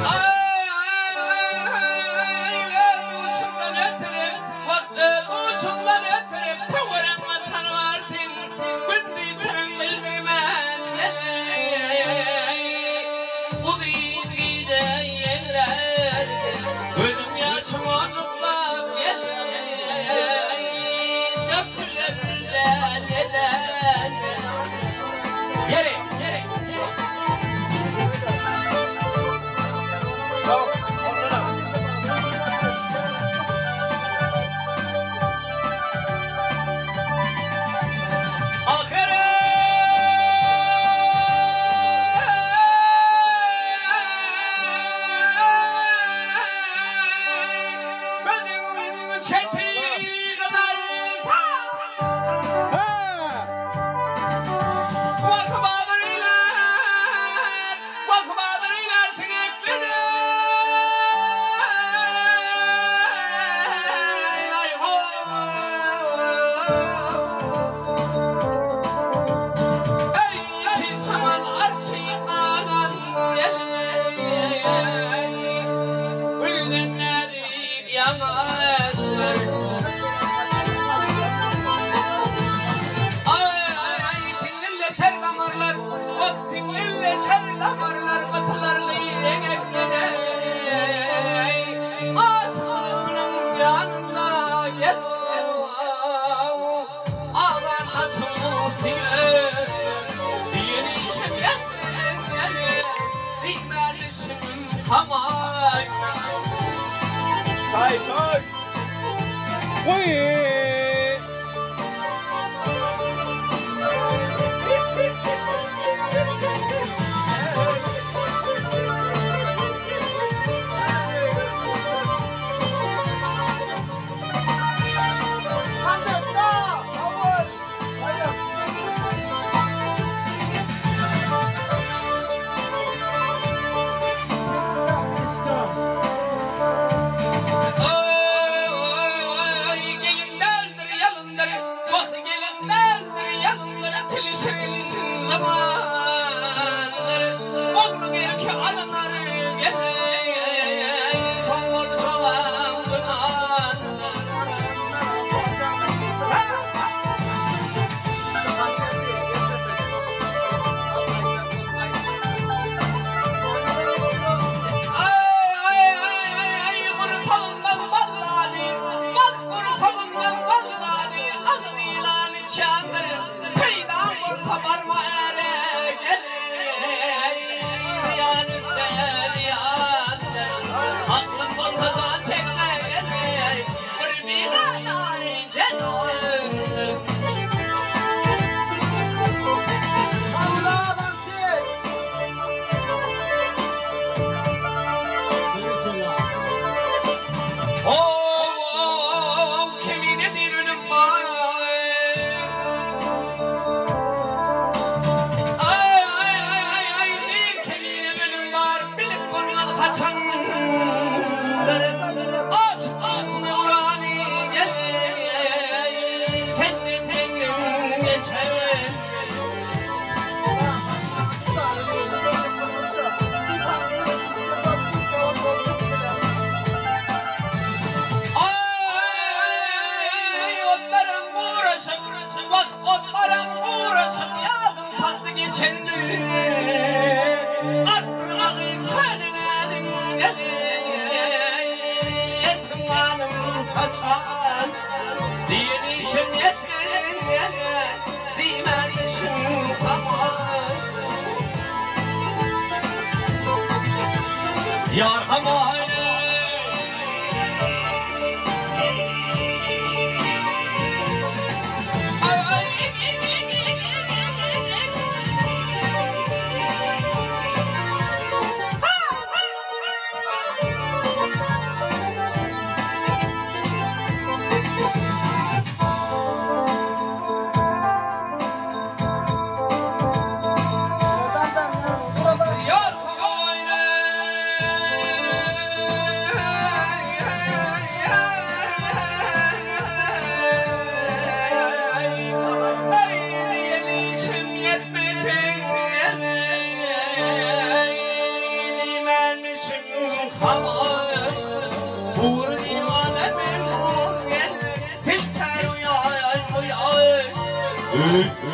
Aý, öz uçuňdan ötürip, wah, öz uçuňdan ötürip, töweregňe salgar sen, gündiz syryň bildirmän gel-eý. Uzyn gije ýeňlär, gözüň ýaşyň ojuklap gel-eý. Döküler läleler. Ýeri, ýeri. Gözüň çeti gyzarsa. Wah bazar eýlär, wah bazar eýlär siňekleri. Eý, saňa artyk galan gel-eý, Gülden näzik ýaňaklar. Aý, siňňilleşer damarlar, wah, siňňilleşer damarlar, gysylarly eňeklere. Aşygynyň ýanynda gel-ow, Agan açyp diýer, diýen işim ýetmedi, diýmän işim tamaý. Çaý, çaý! Goý! Oý, gelin däldir, ýalyndyr, wah, gelin däldir, ýalyndyr, tili şirin zamandyr. Ogluň erki alynar, gelin, soň boljagam günandyr. Aý-aý-aý-aý, gursagymdan ballady, Bak, gursagymdan ballady, Agyz ýylan içýandyr, Peýdaň bolsa barma äre, gel-eý, Zyýan üste zyýandyr, Aklyň bolsa jan çekme, gel-eý, Bir bigaýaý jenol. Ow, kemine dirünim bar. Aý, aý, aý, aý, aý, diý, kemine ölüm bar, bilip bolmaz haçandyr. Aç agzyny urany, gel, senden deňiň geçen. Aý, otlaram guraşyp, wah, otlaram guraşyp, ýazyň pasly geçendi. Artdyr agy köne näziň, gel-eý, etiň ganyň saçan. Diýen işiň ýetmez, gel-eý, diýmän işiň tamam. Ýar hamaý. Hey!